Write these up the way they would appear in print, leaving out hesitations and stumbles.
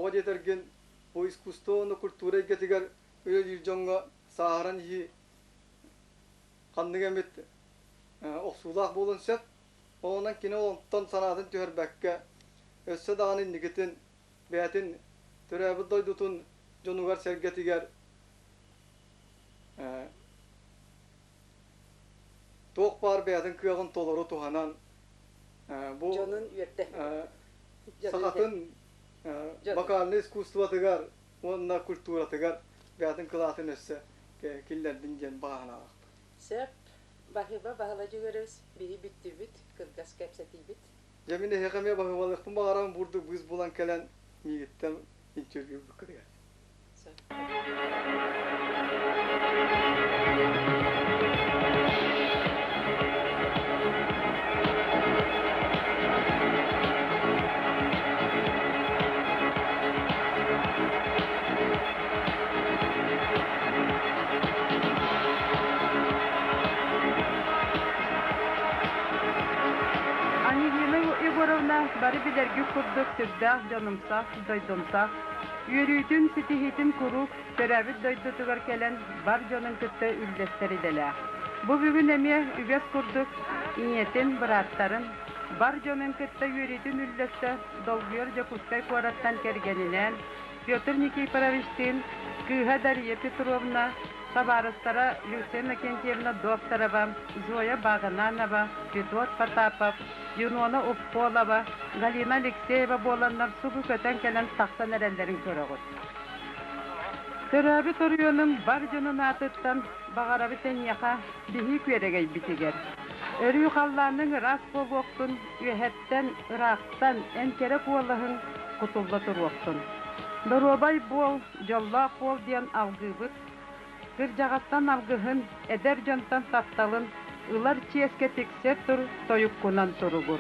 Тоҕо диэтэргин, бу искусство уонна культура эйгэтигэр үлэлиир дьоҥҥо сааһыран иһии ханнык эмит охсуулаах буолуон сөп. Онон кини онтон санаатын түһэрбэккэ, өссө даҕаны инникитин бэйэтин төрөөбүт дойдутун дьонугар-сэргэтигэр туох баар бэйэтин кыаҕын толору туһанан бу дьонун үөрдэ сахатын вокальнай искусствотыгар уонна культуратыгар бэйэтин кылаатын өссө киллэрдин диэн баҕа санаалаахпын. Сөп. Баһыыба Баһылай Дьөгүөрөбүс биһи бүттүбүт, кылгас кэпсэтиибит. Дьэ мин эһиэхэ эмиэ баһыыбалыахпын баҕарабын бурдук быыс булан кэлэн миигиттэн интервью ылбыккытыгар. Сөп. Ангелина Егоровна бары билэргит курдук сүрдээх дьонумсах, дойдумсах, үөрүүтүн, ситиһиитин куруук төрөөбүт дойдутугар кэлэн бар дьонун кытта үллэстэр идэлээх. Бу бүгүн эмиэ үгэс курдук ийэтин, бырааттарын, бар дьонун кытта үөрүүтүн үллэстэ долгуйар Дьокуускай куораттан кэргэнинээн Петр Никифоровичтыын кыыһа Дария Петровна, табаарыстара Люция Иннокентьевна Докторова, Зоя Багынанова, Федот Потапов, Юнона Уколова, Галина Алексеева буоланнар субу көтөн кэлэн тахсан эрэллэрин көрөҕүт. Төрөөбүт оройуонум бар дьонун аатыттан баҕарабыт эйиэхэ биһи күөрэгэйбитигэр. Өрүү халлааныҥ ыраас буолуохтун, үөһэттэн, ыраахтан эн кэрэ куолаһыҥ кутулла туруохтун. Доруобай буол, дьоллоох буол диэн алгыыбыт. Кырдьаҕастан алгыһын, эдэр дьонтон тапталын ылар чиэскэ тиксэр тур тойуккунан туругур.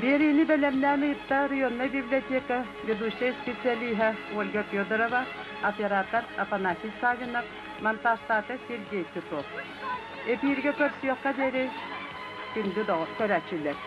Биэриини бэлэмнээн ыытта районнай библиотека ведущай специалиһа Ольга Федорова, оператор Афанасий Савинов, монтажтаата Сергей Титов. Эфиргэ көрсүөххэ диэри күндү доҕор көрөөччүлэр.